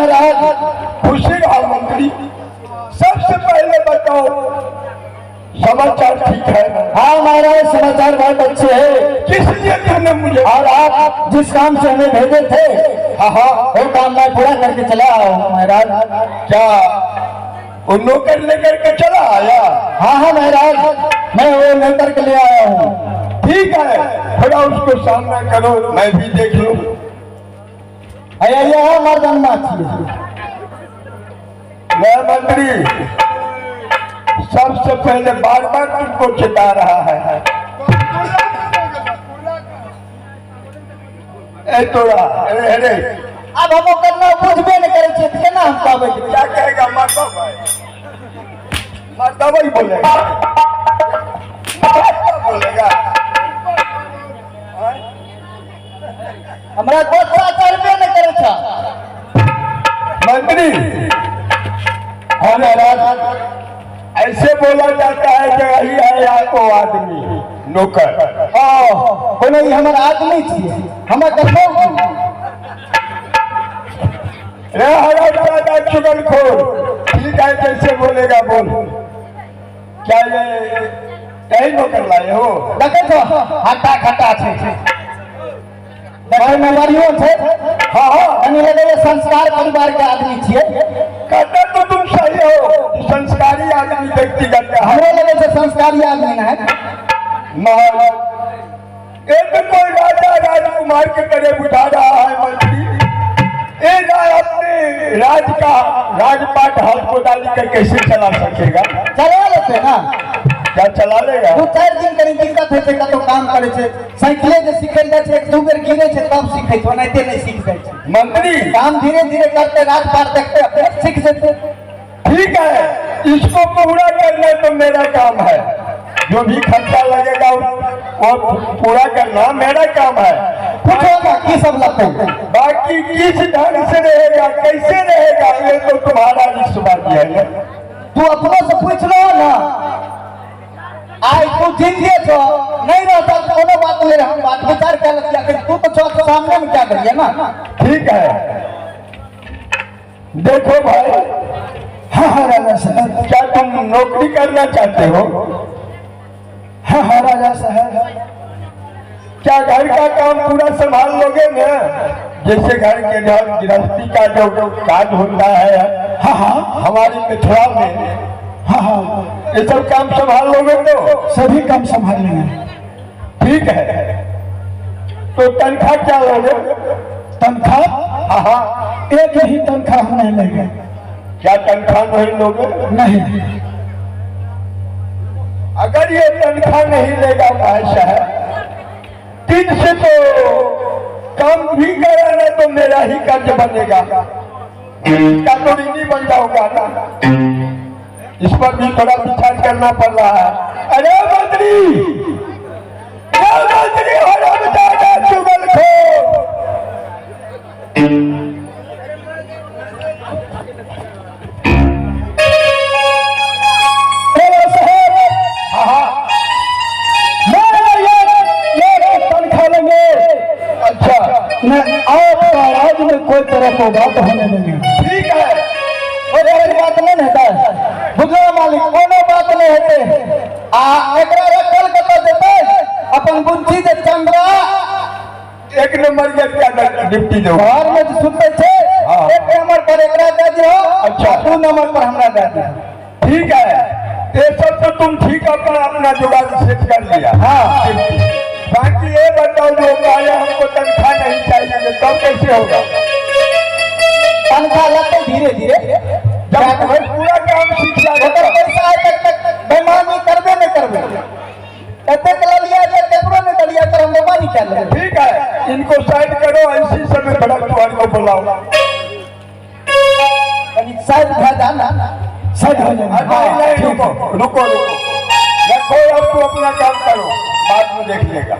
महाराज। खुशी रहो मंत्री। सबसे पहले बताओ, समाचार ठीक है? हाँ महाराज, समाचार बहुत अच्छे हैं। किस लिए तुमने मुझे? और आप जिस काम से हमें भेजे थे, हाँ हाँ, वो काम मैं पूरा करके चला आया हूँ महाराज। क्या वो नौकर लेकर के चला आया? हाँ हाँ महाराज, मैं वो लेकर के ले आया हूँ। ठीक है, थोड़ा उसको सामना करो, मैं भी देख लूँ। अरे यह मर्दाना चाहिए। मैं मंत्री सबसे पहले बार बार तुमको चेता रहा है। ए तोरा, अरे अरे, अब हम ओकर नाम बुझबे नहीं करै छियै, केना हम कहबै? क्या कहेगा? मर्दा भाई, मर्दा भाई बोलेगा, मर्दा बोलेगा। हमरा गोस्सा चढ़बे नहीं करै छ। मंत्री। हाँ महाराज। ऐसे बोला जाता है कि यही है आपको आदमी नौकर। ओ कोनो ई हमर आदमी छियै, हमर कतौ रे हरामजादा चुगलखोर, ठीक है, जैसे बोलेगा बोल। क्या ये यही नौकर लाए हो? देखै छो, हट्टा खट्टा छै, देखै में बढ़ियो छै। हाँ हाँ, कनी लगैए संस्कार परिवार के आदमी छियै। कहते तो तुम सही हो, संस्कारी आदमी व्यक्तिगत है। हमरो लगै छै संस्कारी आदमी ने है। महाराज, ये तो कोई राजा राजकुमार के तरह बुझा रहा है मंत्री। ये राज अपने राज का राजपाट हाथ को डाली कर कैसे चला सकेगा? चला लेतै ना। क्या चला लेगा? दू चारि दिन कनी दिक्कत होइ छै, कतौ काम करै छै, साइकिले जे सिखै जाइ छै, एक दू बेर गिरै छै तब सीखै छै, ओनाहिते नहि सीख जाइ छै। मंत्री, काम धीरे धीरे करते राजपाट देखते अपने सीख जेतै। ठीक है, इसको पूरा करना तो मेरा काम है। जो भी खर्चा लगेगा वो पूरा करना मेरा काम है। पूछो ना की सब लगतै। बाकी किस ढंग से रहेगा, कैसे रहेगा, ये तो तुम्हारा रिश्तेदारी है ना। तू अपनो से पूछ लो ना। आइ तू जिंदे छो नहीं रहता तो कोनो बात नहीं, हम बात विचार कर लेतिया, तू तो छो सामने में क्या करिए ना। ठीक है, देखो भाई। हाँ हाँ राजा साहब। क्या तुम नौकरी करना चाहते हो? हाँ हाँ राजा साहब। क्या घर का काम पूरा संभाल लोगे ना? जैसे घर के घर गृहस्थी का जो काज होता है। हाँ हाँ, हमारी मिथिला में हाँ हाँ, ये सब काम संभाल लोगे तो? सभी काम संभाल लेंगे। ठीक है, तो तनख्वाह क्या लोगे? तनख्वाह? हाँ हाँ। एक ही तनख्वाह हम नहीं लेंगे। क्या तनख्वाह नहीं लोगे? नहीं। अगर ये तनख्वाह नहीं लेगा भाई साहब, 3 से तो कम भी कराना तो मेरा ही कर्ज बनेगा, इसका तो ऋणी बन जाऊंगा ना। इस पर भी थोड़ा विचार करना पड़ रहा है। अरे मंत्री, मंत्री हरामजादा चुगलखोर, राजा साहब, हाँ हाँ, मैं एक तनख्वाह लेंगे। अच्छा, न आपका राज में कोई तरह को बात होने देंगे। ठीक है, और एक बात नहीं हेतै बुझलो मालिक, कोनो बात नहीं हेतै। आ एकरा रखल कतऽ जेतै? अपन बुच्ची जे चंद्रा 1 नंबर के क्या ड्यूटी दो? घर में जे सुतै छै। हाँ। 1 नंबर पर एकरा दे दिहो। अच्छा। 2 नंबर पर हमरा दे दिहो। ठीक है, ये सब तो तुम ठीक अपना अपना जुगाड़ सेट कर लिया। हाँ। बाकी ये बताओ, जो कहा हमको तनख्वाह नहीं चाहिए, तब कैसे होगा? तनख्वाह लगतै धीरे धीरे, जब तुम्हें पूरा काम सीख जाएगा। ओकर पैसा आइ तक तक बेईमानी करबे नहीं करबे। एतेक ललिया जे केकरो नहीं दलिया तर हम बेईमानी क्या लेबै? ठीक है, इनको साइड करो, इसी समय बड़ा तुम्हारे को बुलाओ। कनी साइड भए जा ना। साइड हो जाएंगे। नहीं नहीं, रुको रुको रुको, रखो, अब तू अपना काम करो, बाद में देख लेगा।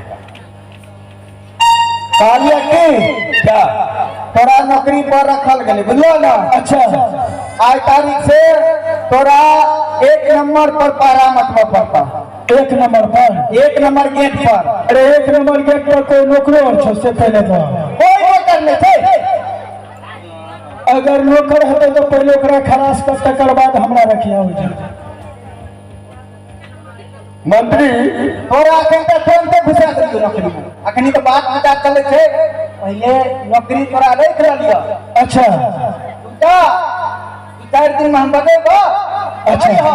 कहलिए की क्या? तोरा नौकरी पर रखल गेलै, बुझलो ना? अच्छा। आइ तारीख से तोरा 1 नंबर पर पहरा मतबा पड़ता। 1 नंबर पर? 1 नंबर गेट पर। अरे 1 नंबर गेट पर कोई नौकरी और छो से पहले तो कोई नौकर नहीं छै। अगर नौकर हेतै तऽ पहिले ओकरा खलास कर, तकर बाद हमरा रखिया हो जाए। मंत्री तोरा अखन तऽ तुरन्ते घुसा देलियौ नौकरी में। अखनी तऽ बात विचार चलै छै, पहिले नौकरी तोरा राखि रहलियौ। अच्छा। जा, 2-4 दिन में हम बजेबो। अच्छा।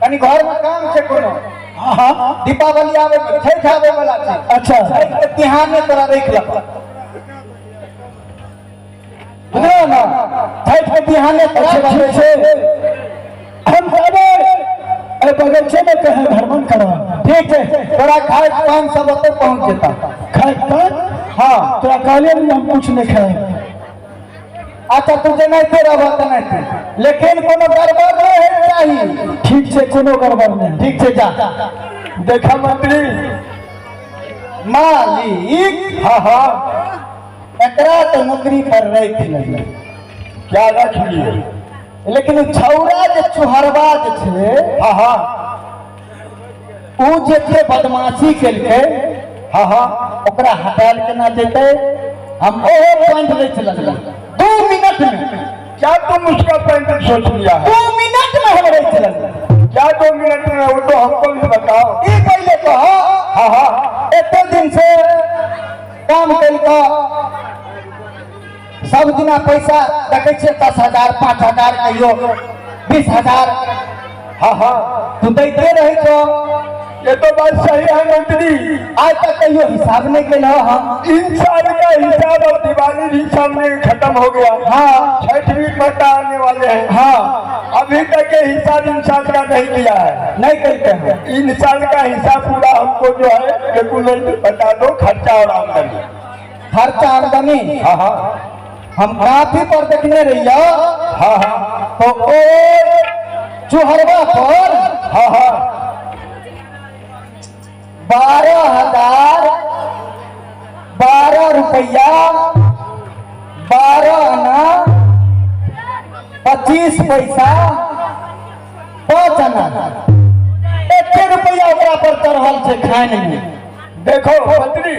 कनी घर में काम छै कोनो। हाँ हाँ। दीपावली आबै, छठि आबै वाला छै। अच्छा। छठि के तिहार में तोरा राखि लेबो, बुझलो ना? छठि के तिहार में तोरा। अच्छा ठीक छै, हम जाबे एहि बगीचे में कहे भ्रमण करब। ठीक छै, तोरा खाय पान सब ओतऽ पहुँच जेता। खाय पान? हाँ। तोरा कहलियै ने हम कुछ नहीं खाए। अच्छा, तू जेनाइते रहबह तेनाइते, लेकिन कोनो गड़बड़ नहीं होइके चाही। ठीक छै, कोनो गड़बड़ नहीं। ठीक छै, जा। देखा मंत्री। मालिक। हाँ हाँ। एकरा तो नौकरी पर राखि लेलियै। क्या रख लिए? लेकिन उ छौड़ा जे चुहरबा जे छै, हाँ हाँ। उ जे छै बदमाशी केलकै, हाँ हाँ। ओकरा हटायल केना जेतै? हम ओहो पॉइंट लै छलियै 2 मिनट में। क्या तुम उसका पॉइंट सोच लिया है? 2 मिनट में हम रह चलल। क्या 2 मिनट में? वो तो हमको भी बताओ। ई पहले कहो। हाँ हाँ। एते दिन से काम कल सब दिना पैसा देखै छियै 10,000, 5,000, कहियो 20,000। हाँ हाँ। तू दैते रहै छौ। ये तो बात सही है मंत्री। आज तक कहियो हिसाब नहीं कैल हम। इन साल का हिसाब, अब दिवाली भी सामने खत्म हो गया। हाँ। छठ भी पता आने वाले हैं। हाँ। अभी तक के हिसाब इन साल का नहीं किया है। नहीं करते हैं। इन साल का हिसाब पूरा हमको जो है कैलकुलेट बता दो, खर्चा और आमदनी। खर्चा आमदनी? हाँ हाँ। हम काफी पर देखने रहियो। हाँ हाँ। तो ओ चुहरवा पर हाँ हाँ। 12,012 रुपया 12 आना 25 पैसा 5 आना, 1 रुपया ओकरा पर चढ़ल छै खान में। देखो मंत्री,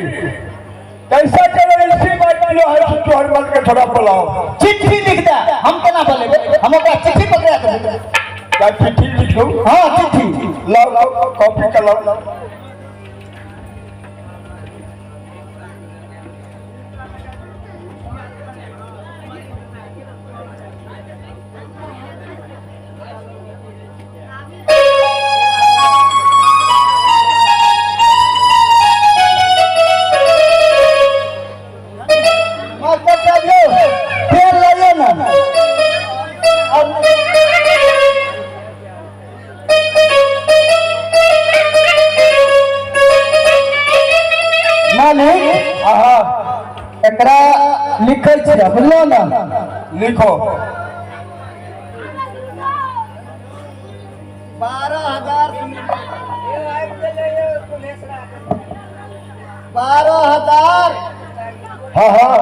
कैसा चलो इसी बात में जो है चोहर बल के थोड़ा बुलाओ। चिट्ठी लिख दे, हम केना बोलेबै? हम ओकरा चिट्ठी पकड़ा देबै। क्या चिट्ठी लिखूं? हाँ चिट्ठी। लाओ लाओ कॉपी का लाओ। मास्टर साहब यौ, तेल लाइयो ना। मालिक। हाँ हाँ। एकरा लिखै छियै, बुझलौ ना? लिखो। 12,000, 12,000। हाँ हाँ।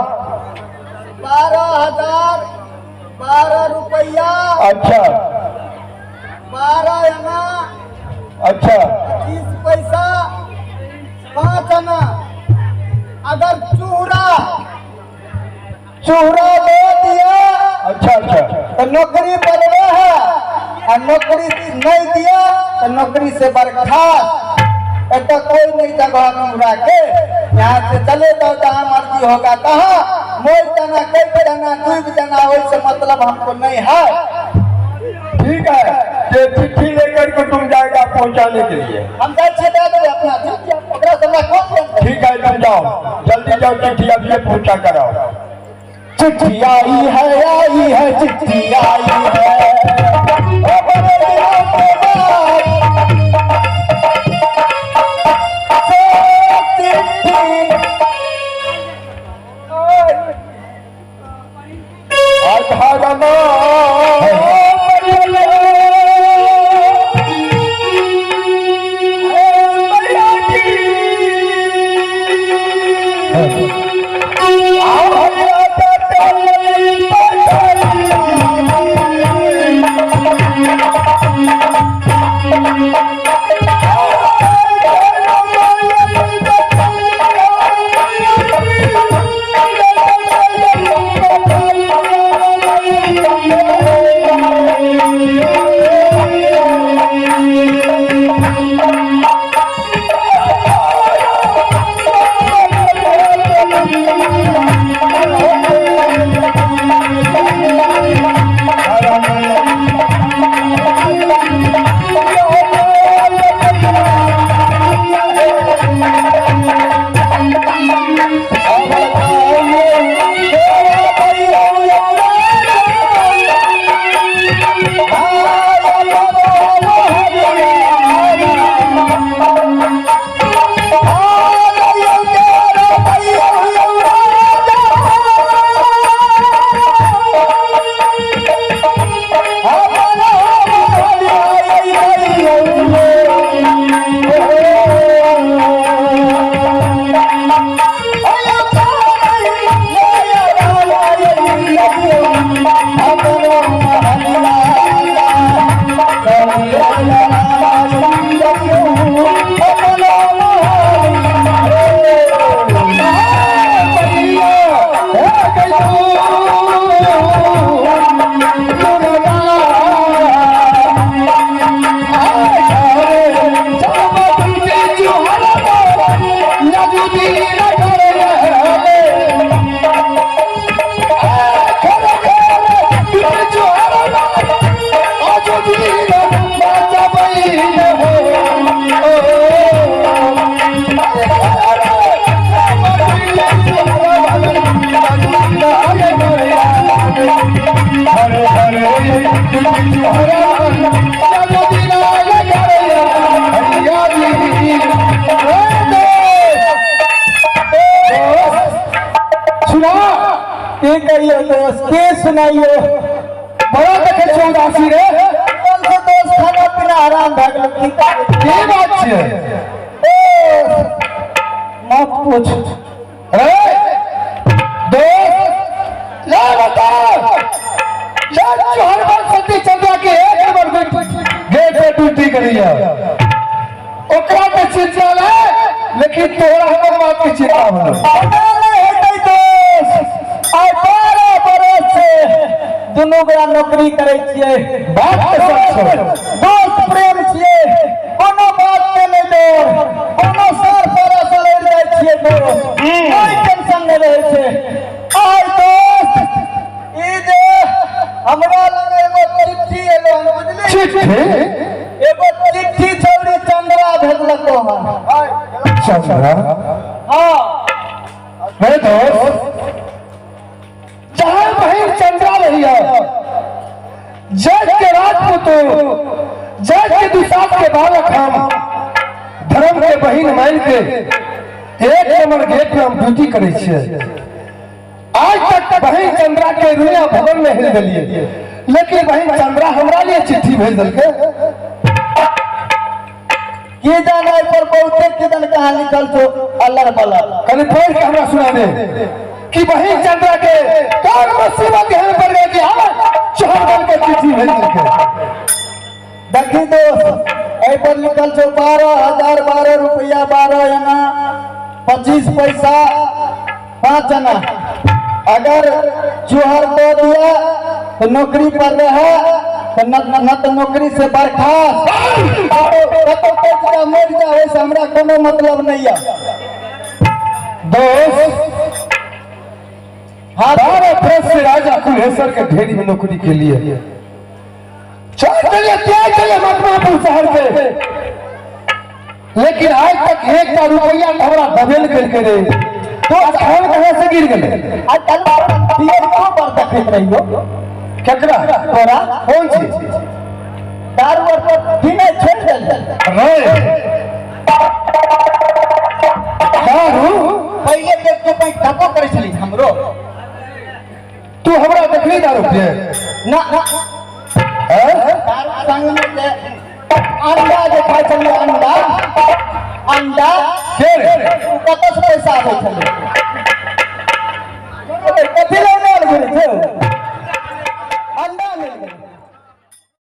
12,012 रुपया। अच्छा। 12 आना। अच्छा। 25 पैसा 5 आना। अगर चूरा चूरा दे दिया, अच्छा अच्छा। तो नौकरी पर रहा, और नौकरी नहीं दिया तो नौकरी से बर्खास्त। ऐसा कोई नहीं जगह चूरा के, यहाँ से चले जाओ जहाँ मर्जी होगा तहाँ। मोर जाना, कट जाना, डूब जाना, वैसे मतलब हमको नहीं है। ठीक है, ये चिट्ठी लेकर के तुम जाएगा पहुंचाने के लिए। हम जाइ छियै, दए देबै अपना चिट्ठी, ओकरा से हमरा कोन लेन? ठीक है, तुम जाओ, जल्दी जाओ, चिट्ठी अब ये पहुंचा कराओ। चिट्ठी आई है, आई है, चिट्ठी आई है। ओ बड़े दिनों के बाद से चिट्ठी अधर्मा अपनो महलिया सुना की कहियो दोस्त के सुनाइयो बड़ा देखे छौ उदासी रे। कौन से दोस्त खाना पीना आराम भए गेल की करियै? की बात छियै? ए, मत पूछ। रे दोस्त ले बताओ यार चोहर बार सती चंद्रा के एक नंबर गेट पे ड्यूटी करिया ओकरा के चिंता ले, लेकिन तोरा हमर बात के चिंता हो। हमरा नहि हेतै दोस्त, आइ 12 बरस से दुनू गोरा नौकरी करै छियै। बात तऽ सच छौ। दोस्त प्रेम छियै, कोनो बात के नहि डर, कोनो सर पर असर जाइ छियै दोस्त, कोई टेंशन नहि रहै छै। आइ दोस्त ई जे हमरा लग एगो चिट्ठी एलो हन, बुझली? चिट्ठी? एगो चिट्ठी छौरी चंद्रा भेजलको हन। चंद्रा? हाँ। मेरे दोस्त जहां बहिन चंद्रा रही है, जज के राजपूत जज के दुसाध के बालक हम धर्म के बहिन मान के एक नंबर गेट में हम ड्यूटी करे छियै। आज तक बहिन चंद्रा के रुइया भवन में हिल दिलिए, लेकिन बहिन चंद्रा हमरा लिए चिट्ठी भेज दिलके। की जाने पर बहुते किदन कहाँ लिखल छो अलर बलर। कनि पढ़ के हमरा सुना दे कि बहिन चंद्रा के कौन मुसीबत एहन पड़ गई कि हम चोर बन के चिट्ठी भेज दिलके। देखी दोस्त एहि पर लिखल छो 12,012 रुपया 12 आना 25 पैसा 5 आना। अगर चूहर दे दिया तो नौकरी पर रहे, तो न तो नौकरी से बर्खास्त, कतौ मर जा, वैसे हमरा कोनो मतलब नहीं है। दोस्त हाँ 12 बरस से राजा कुल्हेश्वर के ढेरी में नौकरी के लिए छोड़ दिए, त्याग दिए मथुरापुर शहर के, लेकिन आज तक एक रुपया हमरा दबेल करके रे तो खान कहाँ से गिर गए? आ चल पियर पर देखैत रहियो। केकरा? तोरा। कौन चीज? दारू और पीने छोड़ देल रे दारू पहिले देख के पैंट धक्को करै छली हमरो। तू हमरा देखली दारू पिए? ना ना दारू संग में जे अंडा जे खाइ छलियै, अंडा अंडा के रे? कतऽ से पैसा आबै छलै? कथी लए आयल घुरै छौ? अंडा मिल गेलै।